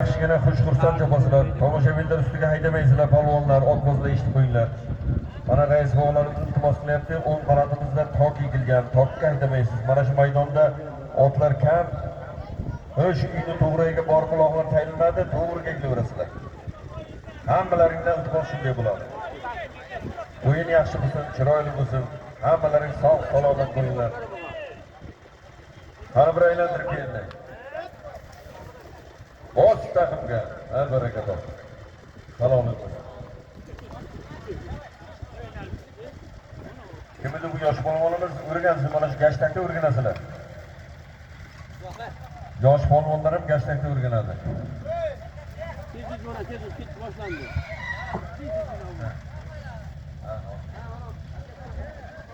Yaxshigina xush xursand chopasizlar. Tomoshabinlar ustiga haydamaysizlar, polvonlar, otbozlar, eshitib qo'yinglar. Mana rais bog'larimiz iltimos qilyapti. O'ng qanotimizda tok egilgan, tokka haydamaysiz. Mana shu maydonda otlar kam. Shu uyni to'g'riga borib uloqlar tayinlanadi, to'g'riga kelaverasizlar. Hammalaringdan iltimos shunday bo'ladi. O'yin yaxshi bo'lsin, chiroyli bo'lsin. Hammalaring sog' salomat bo'linglar. Qani bir aylantirib kelinglar. Bos taqimga, ha, baraka top. Salomat bo'lsin. Kim edi bu yosh polvonimiz? O'rgansin, mana shu gashtakda o'rganasizlar. Yosh polvonlar ham gashtakda o'rganadi. Tez tez mana, tez tez ketdi, boshlandi.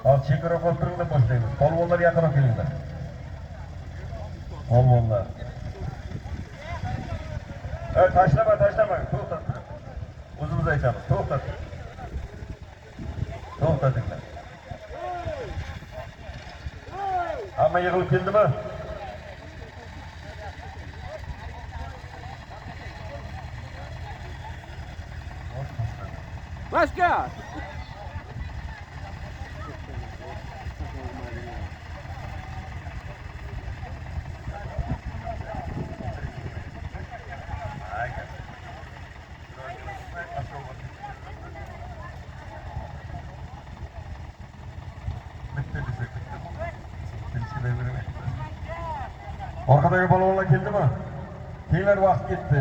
Hozir chekkaroq olib turinglar, boshlaymiz. Polvonlar yaqinroq kelinglar. Polvonlar. Tashlama, tashlama, to'xtat. O'zimiz aytamiz, to'xtat. To'xtatinglar. Hamma yig'ilib keldimi? Başka. Bitta desak bitta. Orqadagi polvonlar keldimi? Kelinglar, vaqt ketdi.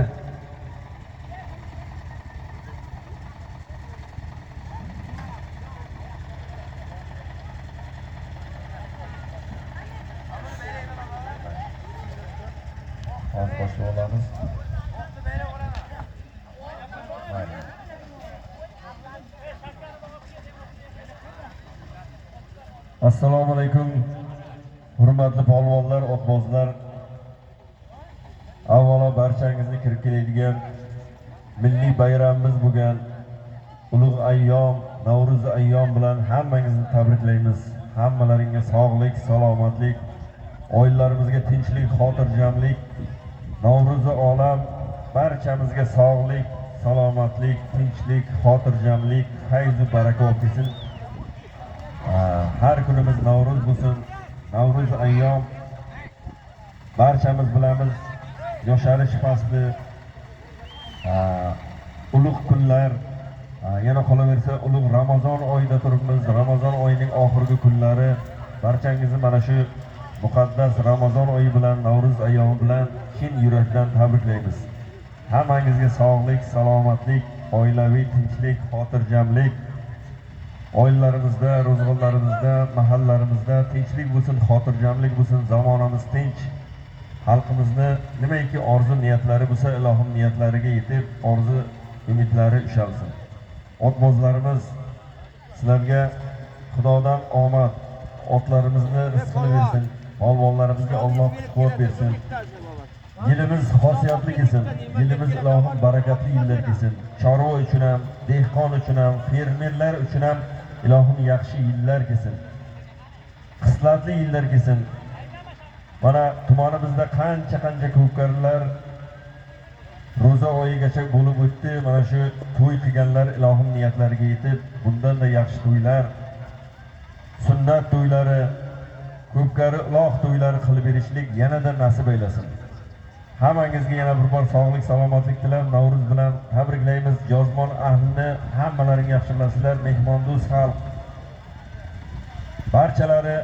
Hozir boshlab olamiz. Mayli. Assalomu alaykum, hurmatli polvonlar, otbozlar. Avvalo barchangizni kirib keladigan milliy bayramimiz bo'lgan ulug' ayyom, Navro'z ayyom bilan hammangizni tabriklaymiz. Hammalaringga sog'lik, salomatlik, oilalarimizga tinchlik, xotirjamlik, Navro'zi olam barchamizga sog'lik, salomatlik, tinchlik, xotirjamlik, fayz va baraka olib kelsin. Har kunimiz Navro'z bo'lsin. Navro'z ayyom barchamiz bilamiz, yosharish fasli, ulug' kunlar, yana qolaversa ulug' Ramazon oyida turibmiz. Ramazon oyining oxirgi kunlari. Barchangizni mana shu muqaddas Ramazon oyi bilan, Navro'z ayyomi bilan chin yurakdan tabriklaymiz. Hammangizga sog'lik, salomatlik, oilaviy tinchlik, xotirjamlik, oilalarimizda, ro'zg'orlarimizda, mahallarimizda tinchlik bo'lsin, xotirjamlik bo'lsin, zamonamiz tinch. Xalqimizni nimaiki orzu niyatlari bo'lsa, ilohim niyatlariga yetib, orzu umidlari ushalsin. Otbozlarimiz, sizlarga Xudodan omad, otlarimizni rizqini bersin, polvonlarimizga Alloh kuch-quvvat bersin. Yilimiz xosiyatli kelsin, yilimiz ilohim barakatli yillar kelsin. Chorva uchun ham, dehqon uchun ham, fermerlar uchun ham ilohim yaxshi yillar kelsin. Xislatli yillar kelsin. Mana tumanimizda qancha-qancha ko'pkarilar ro'za oyigacha bo'lib o'tdi. Mana shu to'y qilganlar ilohim niyatlariga yetib, bundan-da yaxshi to'ylar, sunnat to'ylari, ko'pkari uloq to'ylari qilib berishlik yanada nasib aylasin. Hammangizga yana bir bor sog'lik, salomatlik tilab, Navro'z bilan tabriklaymiz. Jozmon ahlini hammalaring yaxshi bilasizlar, mehmondo'st xalq. Barchalari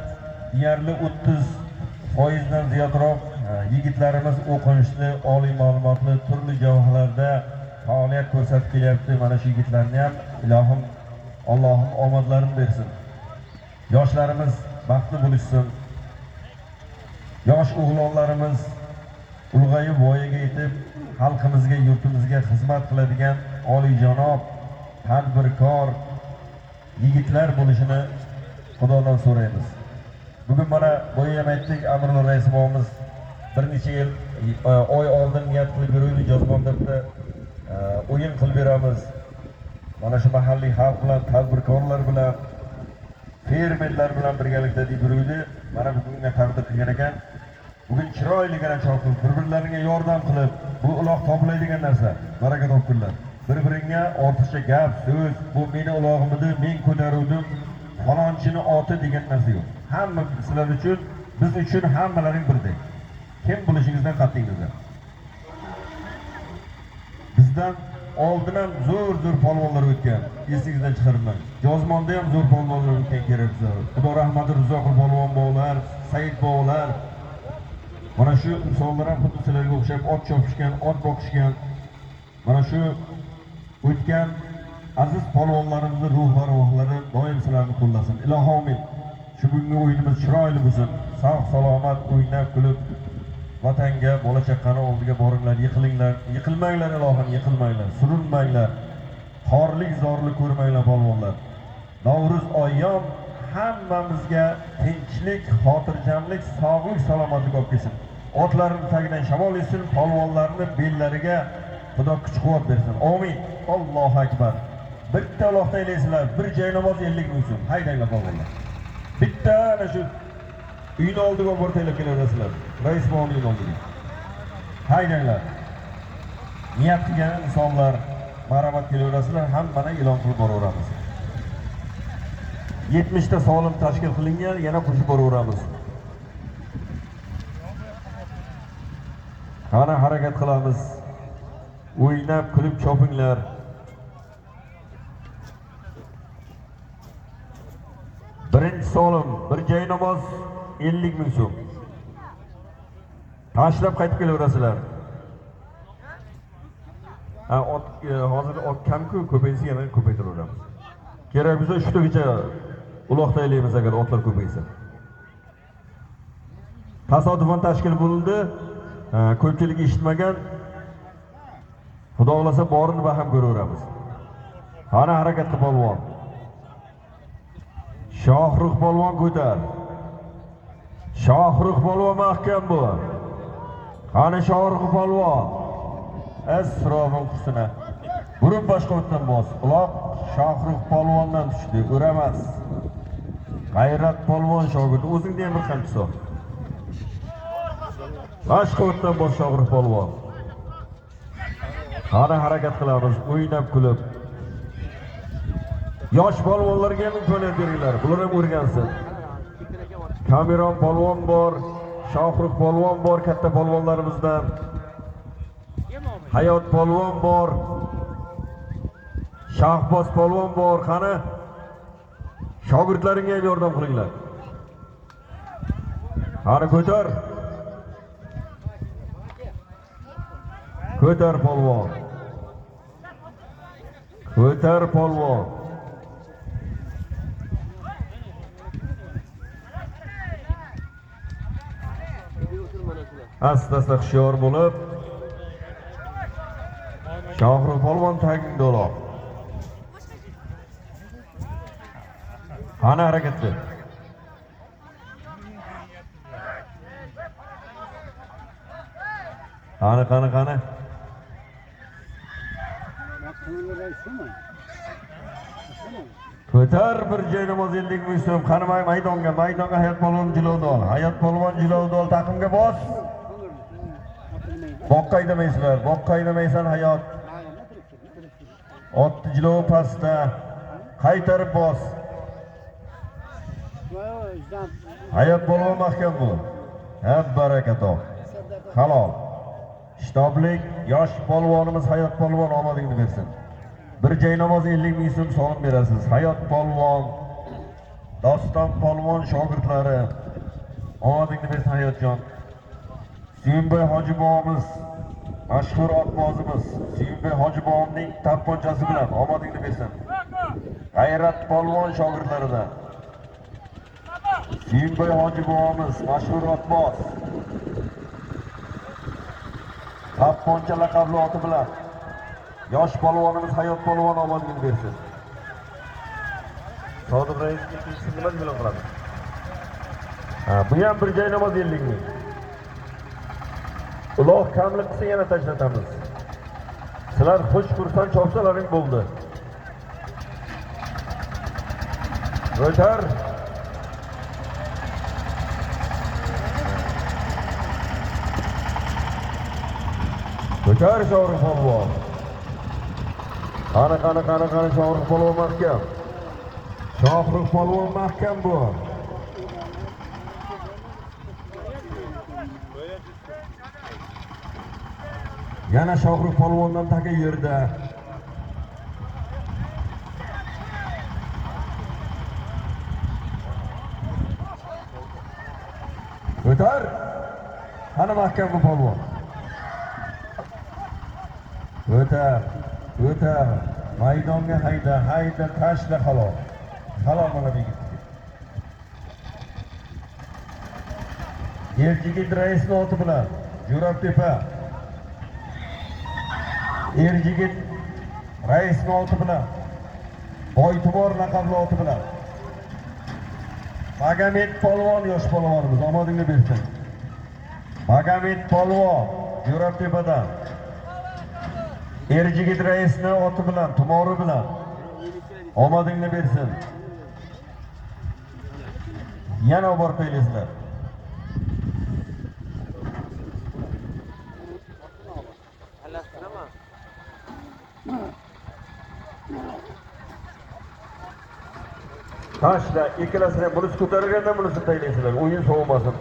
deyarli 30%dan ziyodroq yigitlarimiz o'qimishli, oliy ma'lumotli, turli jabhalarda faoliyat ko'rsatib kelyapti. Mana shu yigitlarni ham ilohim Allohim omadlarini bersin. Yoshlarimiz baxtli bo'lishsin. Yosh o'g'lonlarimiz ulg'ayib voyaga yetib, xalqimizga, yurtimizga xizmat qiladigan oliyjanob, tadbirkor yigitlar bo'lishini Xudodan so'raymiz. Bugun mana boya ham aytdik, Amirulloh rais bobomiz bir necha yil, oy oldin niyat qilib yuruvdi, Jozmonda bitta o'yin qilib beramiz. Mana shu mahalliy xalq bilan, tadbirkorlar bilan, fermerlar bilan birgalikda deb yuruvdi. Mana bugunga taqdir qilgan ekan. Bugun chiroyligina chopib, bir-birlariga yordam qilib, Bu uloq topiladigan narsa. Baraka topkunlar. Bir-biringga ortiqcha gap, so'z, bu meni ulog'im edi, men ko'taruvdim, falonchini oti degan narsa yo'q. Hamma sizlar uchun, biz uchun hammalaring birdek. Kim bo'lishingizdan qat'iy nazar. Bizdan oldin ham zo'r-zo'r polvonlar o'tgan. Esingizdan chiqarmang. Jozmonda ham zo'r polvonlar o'tgan kerak bizlar. Xudo rahmati Rizoqul polvon bog'lar, Said bog'lar. Mana shu insonlar ham xuddi sizlarga o'xshab ot chopishgan, ot boqishgan. Mana shu o'tgan aziz polvonlarimizni ruh arvohlari doim sizlarni qo'llasin. Ilohi amin. Shu bugungi o'yinimiz chiroyli bo'lsin. Sog' salomat o'ynab kulib vatanga, bola chaqani oldiga boringlar, yiqilinglar, yiqilmanglar ilohim, yiqilmanglar, surinmanglar. Xorlik, zorlik ko'rmanglar polvonlar. Navro'z oyyom hammamizga tinchlik, xotirjamlik, sog'lik, salomatlik olib kelsin. Otlarning tagidan shamol essin, polvonlarni bellariga Xudo kuch-quvvat bersin. Amin. Allohu akbar. Bitta uloqda aylaysizlar, bir joy namoz 50 ming so'm. Haydanglar polvonlar. Bitta ana shu uyni oldiga olib borib taylab kelaverasizlar. Rais boboni uyini oldiga. Haydanglar. Niyat qilgan insonlar marhamat kelaverasizlar, hammani e'lon qilib boraveramiz. 70 ta solim tashkil qilingan, yana qo'shib boraveramiz. Qani harakat qilamiz. O'ynab, kulib chopinglar. Birinchi solim, bir joy namoz 50 ming so'm. Tashlab qaytib kelaverasizlar. Ha, ot hozir ot kam-ku, ko'paysa yana ko'paytiraveramiz. Kerak bo'lsa 3 tagacha uloq taylaymiz agar otlar ko'paysa. Tasodifan tashkil bo'lindi. Ko'pchilik eshitmagan. Xudo xolasa borini baham ko'raveramiz. Qani harakat qil polvon. Shohrux polvon ko'tar. Shohrux polvon mahkam bu. Qani Shohrux polvon. Asrofin qusina. Burun boshqa o'tdan bos. Uloq Shohrux polvondan tushdi. Uramas. G'ayrat polvon shogirdi. O'zingda ham bir qamchi sol. Boshqa o'tdan bos Shohrux polvon. Qani harakat qilamiz, o'ynab kulib. Yosh polvonlarga ham imkoniyat beringlar. Bular ham o'rgansin. Kameron polvon bor, Shohrux polvon bor katta polvonlarimizdan. Hayot polvon bor. Shahboz polvon bor. Qani shogirdlaringga ham yordam qilinglar. Qani ko'tar. Ko'tar polvon. Ko'tar polvon. Asta-asta hushyor bo'lib Shohrux polvon tagingda uloq. Qani harakat qil. Qani, qani, qani. Ko'tar bir joy namoz 50 ming so'm. Qani maydonga, maydonga Hayot polvon jilovni ol. Hayot polvon jilovni ol, taqimga bos. Boqqa haydamaysizlar, boqqa haydamaysan Hayot. Otni jilovi pastda. Qaytarib bos. Hayot polvon mahkam bu. Ha, baraka top. Halol. Shtoblik yosh polvonimiz Hayot polvon omadingni bersin. Bir joy namoz 50 ming so'm solim berasiz. Hayot polvon, Doston polvon shogirdlari omadingni bersin Hayotjon. Suyunboy hoji bobomiz, mashhur otbozimiz Suyunboy hoji bobomning tapponchasi bilan omadingni bersin. G'ayrat polvon shogirdlaridan. Suyunboy hoji bobomiz, mashhur otboz. Tapponcha laqabli oti bilan yosh polvonimiz Hayot polvon omadingni bersin. Sodiq rais ikkinchisi nima bilan qiladi? Ha, bu ham bir joy namoz 50 ming. Uloq kamlik qilsa yana tashlatamiz. Sizlar xush xursand chopsalaring bo'ldi. O'tar. O'tar Shohrux polvon. Qani, qani, qani, qani, Shohrux polvon mahkam. Shohrux polvon mahkam bu. Yana Shohrux polvondan taka yerda. O'tar. Qani mahkam bu polvon. O'tar, o'tar. Maydonga hayda, hayda, tashla halol. Halol mana bu yigitniki. Er yigit raisni oti bilan Jo'rabtepa. Er yigit raisni oti bilan Boytumor laqabli oti bilan. Magomed polvon yosh polvonimiz, omadingni bersin. Magomed polvon Jo'rabtepadan. Er yigit raisni oti bilan, tumori bilan omadingni bersin. Yana olib borib qo'yinglar. Alashtirama. Tashla, ikkalasini ham bunisi ko'tarilganda bunisi taylaysizlar. O'yin sovimasin.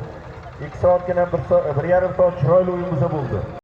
2 soatgina, 1 soat, 1,5 soat chiroyli o'yin bo'lsa bo'ldi.